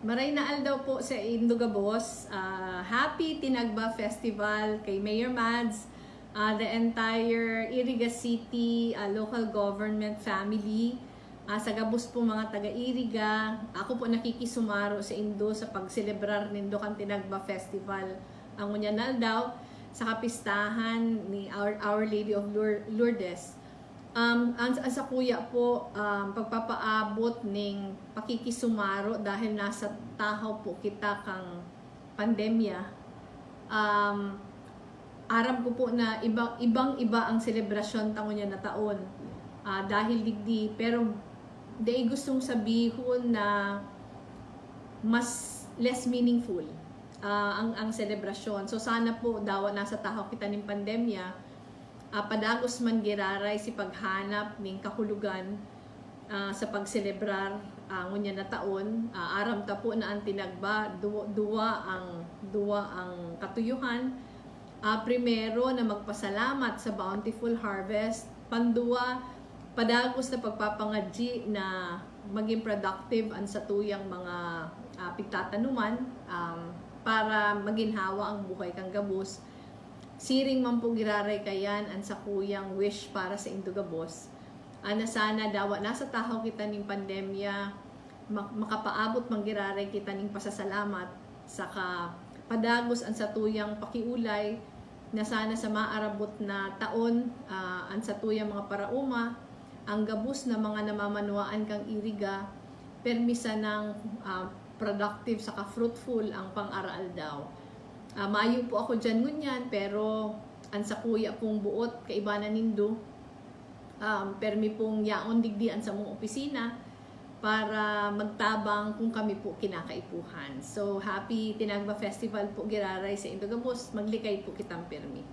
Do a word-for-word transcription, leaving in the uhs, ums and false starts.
Maray na aldaw po sa indo gabos. Ah, happy Tinagba Festival kay Mayor Mads, ah, the entire Iriga City, ah, local government family. Ah, sa gabos po mga taga Iriga, ako po nakikisumaro sa indo sa pagselebrar nindo kan Tinagba Festival ang ngunyan na aldaw sa kapistahan ni Our, Our Lady of Lour-, Lourdes. Um, ang, ang sakuya po, um, pagpapaabot ning pakikisumaro dahil nasa tahaw po kita kang pandemya. Um, aram ko po na iba, ibang-iba ang selebrasyon ta ngunyan na taon, ah, dahil digdi. Pero dai gustong sabihon na mas less meaningful, ah, ang, ang selebrasyon. So sana po dawa nasa tahaw kita ning pandemya, ah, padagos man giraray si paghanap ning kahulogan, ah, sa pagselebrar, ah, ngunyan na taon. Ah, aram ta po na ang Tinagba, du-, duwa ang, duwa ang katuyohan. Ah, primero na magpasalamat sa bountiful harvest. Panduwa, padagos na pagpapangadyi na maging productive ang satuyang mga, ah, pigtatanuman, um, para maginhawa ang buhay kan gabos. Siring man po giraray kayan ang sakuyang wish para sa indo gabos. Ana sana dawa nasa tahaw kita ning pandemya, mak-, makapaabot man giraray kita ning pasasalamat, saka padagos ang satuyang pakiolay na sana sa maarabot na taon, ah, ang satuyang mga paraoma, ang gabos na mga namamanwaan kang Iriga, permi sanang, ah, productive saka fruitful ang pang-araaldaw. Ah, mayo po ako diyan ngunyan, pero ang sakuya pong buot, kaiba na nindo, um, permi pong yaon digdi ang samong opisina para magtabang kung kami po kinakaipuhan. So, happy Tinagba Festival po giraray sa indo gabos. Maglikay po kitang permi.